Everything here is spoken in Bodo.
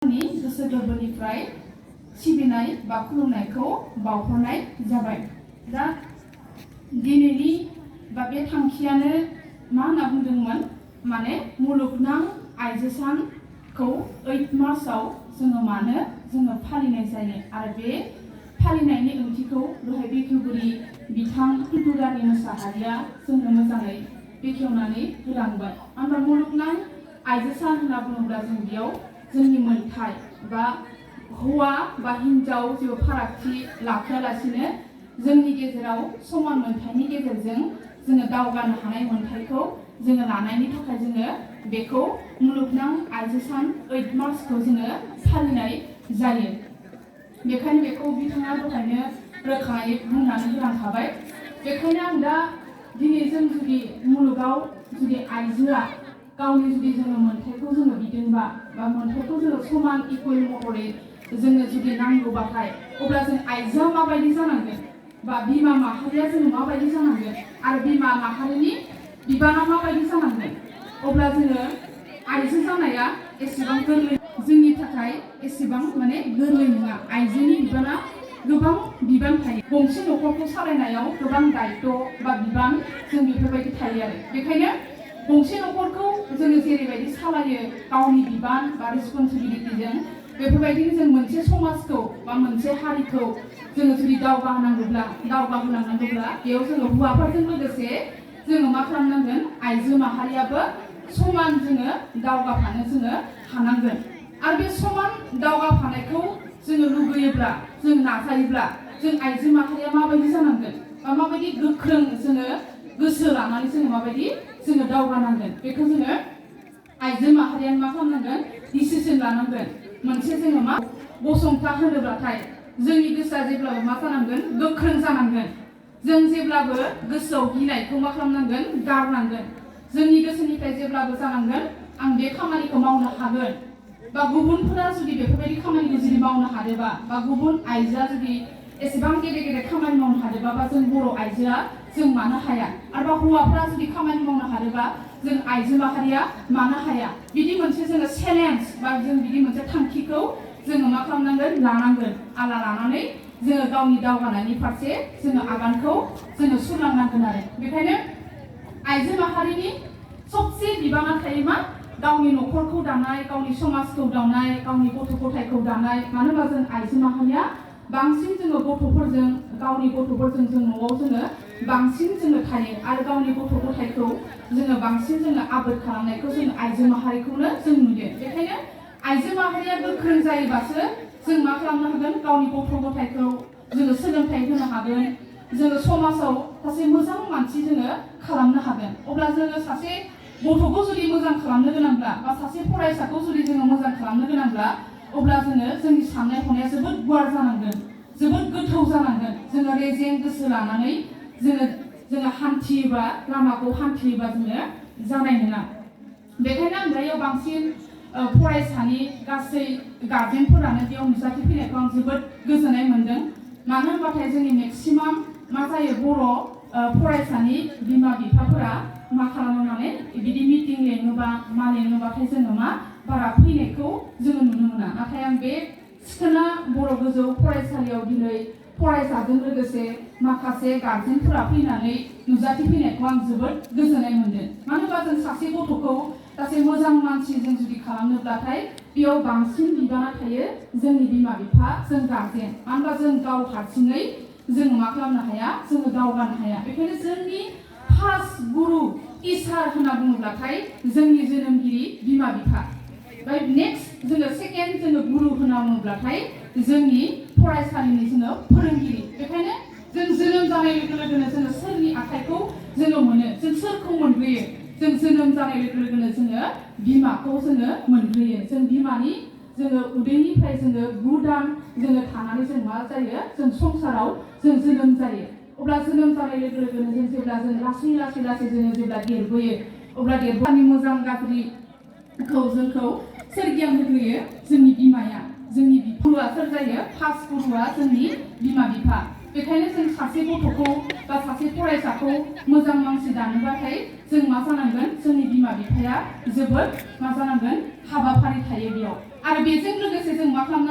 गोसो गोरबोनिफ्राय सिबिनाय बा खुलुमनायखौ बावहरनाय जाबाय। दा दिनैनि बा बे थांखियानो मा होनना बुंदोंमोन, माने मुलुगनां आइजो सानखौ 8 मार्चआव जोङो मानो जोङो फालिनाय जायो आरो बे फालिनायनि ओंथिखौ दहाय बेखेवगिरि बिथां टुटुरानि मोसाहारिया जोंनो मोजाङै बेखेवनानै होलांबाय। ओमफ्राय मुलुगनां आइजो सान होनना बुङोब्ला जों बेयाव जोंनि मोनथाय बा हौवा बा हिन्जाव जेबो फारागथि लाखियालासिनो जोंनि गेजेराव समान मोनथायनि गेजेरजों जोङो दावगानो हानाय मोनथायखौ जोङो लानायनि थाखाय जोङो बेखौ मुलुगनां आइजो सान 8 मार्चखौ जोङो फालिनाय जायो। बेखायनो बेखौ बिथाङा दहायनो रोखायै बुंनानै होलांखाबाय। बेखायनो आं दा दिनै जों जुदि मुलुगाव जुदि आइजोआ गावनि जुदि जोङो मोनथायखौ जोङो बिदोंबा बा मोनथायखौ जोङो समान इकुवेल महरै जोङो जुदि नांगौबाथाय अब्ला जों आइजोआ माबायदि जानांगोन बा बिमा माहारिया जोङो माबायदि जानांगोन आरो बिमा माहारिनि बिबाना माबायदि जानांगोन, अब्ला जोङो आइजो जानाया एसेबां गोरलै जोंनि थाखाय एसेबां माने गोरलै नङा। आइजोनि बिबाना गोबां बिबान थायो। गंसे न'खरखौ सालायनायाव गोबां दायित्व बा बिबान जों बेफोरबायदि थायो आरो बेखायनो गंसे न'खरखौ जोङो जेरैबायदि सालायो गावनि बिबान बा रेसपन्सिबिलिटिजों, बेफोरबायदिनो जों मोनसे समाजखौ बा मोनसे हारिखौ जोङो जुदि दावगाहोलांनांगौब्ला बेयाव जोङो हौवाफोरजों लोगोसे जोङो मा खालामनांगोन, आइजो माहारियाबो समान जोङो दावगाफानो जोङो हानांगोन। आरो बे समान दावगाफानायखौ जोङो लुगैयोब्ला जों नाजायोब्ला जों आइजो माहारिया माबायदि जानांगोन बा माबायदि गोख्रों जोङो गोसो लानानै जोङो माबायदि जोङो दावगानांगोन, बेखौ जोङो आइजो माहारिया मा खालामनांगोन, डिसिसन लानांगोन। मोनसे जोङो मा गसंथा होनोब्लाथाय जोंनि गोसोआ जेब्लाबो मा जानांगोन, गोख्रों जानांगोन। जों जेब्लाबो गोसोआव गिनायखौ मा खालामनांगोन, गारनांगोन। जोंनि गोसोनिफ्राय जेब्लाबो जानांगोन, आं बे खामानिखौ मावनो हागोन। बा गुबुनफोरा जुदि बेफोरबायदि खामानिखौ जुदि मावनो हादोंबा बा गुबुन आइजोआ जुदि एसेबां गेदेर गेदेर खामानि मावनो हादोंबा बा जों बर' आइजोआ जों मानो हाया, आरोबा हौवाफ्रा जुदि खामानि मावनो हादोंबा जों आइजो माहारिया मानो हाया, बिदि मोनसे जोङो चेलेन्ज बा जों बिदि मोनसे थांखिखौ जोङो मा खालामनांगोन, लानांगोन। आला लानानै जोङो गावनि दावगानायनि फारसे जोङो आगानखौ जोङो सुरलांनांगोन आरो बेखायनो आइजो माहारिनि सबसे बिबाना थायो मा, गावनि न'खरखौ दानाय, गावनि समाजखौ दानाय, गावनि गथ' गथायखौ दानाय। मानो होनबा जों आइजो माहारिया बांसिन जोङो गथ'फोरजों गावनि गथ'फोरजों जों न'आव जोङो बांसिन जोङो थायो आरो गावनि गथ' गथायखौ जोङो बांसिन जोङो आबोर खालामनायखौ जों आइजो माहारिखौनो जों नुयो। बेखायनो आइजो माहारिया गोख्रों जायोबासो जों मा खालामनो हागोन, गावनि गथ' गथायखौ जोङो सोलोंथाइ होनो हागोन, जोङो समाजाव सासे मोजां मानसि जोङो खालामनो हागोन। अब्ला जोङो सासे गथ'खौ जुदि मोजां खालामनो गोनांब्ला बा सासे फरायसाखौ जुदि जोङो मोजां खालामनो गोनांब्ला अब्ला जोङो जोंनि साननाय हनाया जोबोद गुवार जानांगोन, जोबोद गोथौ जानांगोन। जोङो रेजें गोसो लानानै जोङो हान्थियोबा, लामाखौ हान्थियोबा जोङो जानाय नङा। बेखायनो आं दायो बांसिन फरायसानि गासै गार्जेनफोरानो बेयाव नुजाथि फैनायखौ आं जोबोद गोजोननाय मोन्दों। मानो होनबाथाय जोंनि मेक्सिमाम मा जायो, बर' फरायसानि बिमा बिफाफोरा मा खालामो, माने बिदि मिटिं लेङोबा मा लेङोबाथाय जोङो मा बारा फैनायखौ जोङो नुनो मोना। नाथाय आं बे सिखोना बर' गोजौ फरायसालियाव दिनै फरायसाजों लोगोसे माखासे गार्जेनफोरा फैनानै नुजाथि फैनायखौ आं जोबोद गोजोननाय मोन्दों। मानो होनबा जों सासे गथ'खौ सासे मोजां मानसि जों जुदि खालामनोब्लाथाय बेयाव बांसिन बिबाना थायो जोंनि बिमा बिफा, जों गार्जेन। मानो होनबा जों गाव हारसिङै जोङो मा खालामनो हाया, जोङो दावगानो हाया। बेखायनो जोंनि फार्स्ट गुरु टिचार होनना बुङोब्लाथाय जोंनि जोनोमगिरि बिमा बिफा। ओमफ्राय नेक्स्ट जोङो सेकेन्ड जोङो गुरु होनना बुङोब्लाथाय जोंनि फरायसालिनि जोङो फोरोंगिरि। बेखायनो जों जोनोम जानाय लोगो लोगोनो जोङो सोरनि आखाइखौ जोङो मोनो, जों सोरखौ मोनग्रोयो, जों जोनोम जानाय लोगो लोगोनो जोङो बिमाखौ जोङो मोनग्रोयो। जों बिमानि जोङो उदैनिफ्राय जोङो 9 दान जोङो थानानै जों मा जायो, जों संसाराव जों जोनोम जायो। अब्ला जोनोम जानाय लोगो लोगोनो जों जेब्ला जों लासै लासै लासै जोङो जेब्ला देरबोयो, अब्ला देरबोनानै मोजां गाज्रिखौ जोंखौ सोर गियान होग्रोयो, जोंनि बिमाया। जोंनि गुरुआ सोर जायो, फार्स्ट गुरुआ जोंनि बिमा बिफा। बेखायनो जों सासे गथ'खौ बा सासे फरायसाखौ मोजां मानसि दानोबाथाय जों मा जानांगोन, जोंनि बिमा बिफाया जोबोद मा जानांगोन, हाबाफारि थायो बेयाव। आरो बेजों लोगोसे जों मा खालामनांगोन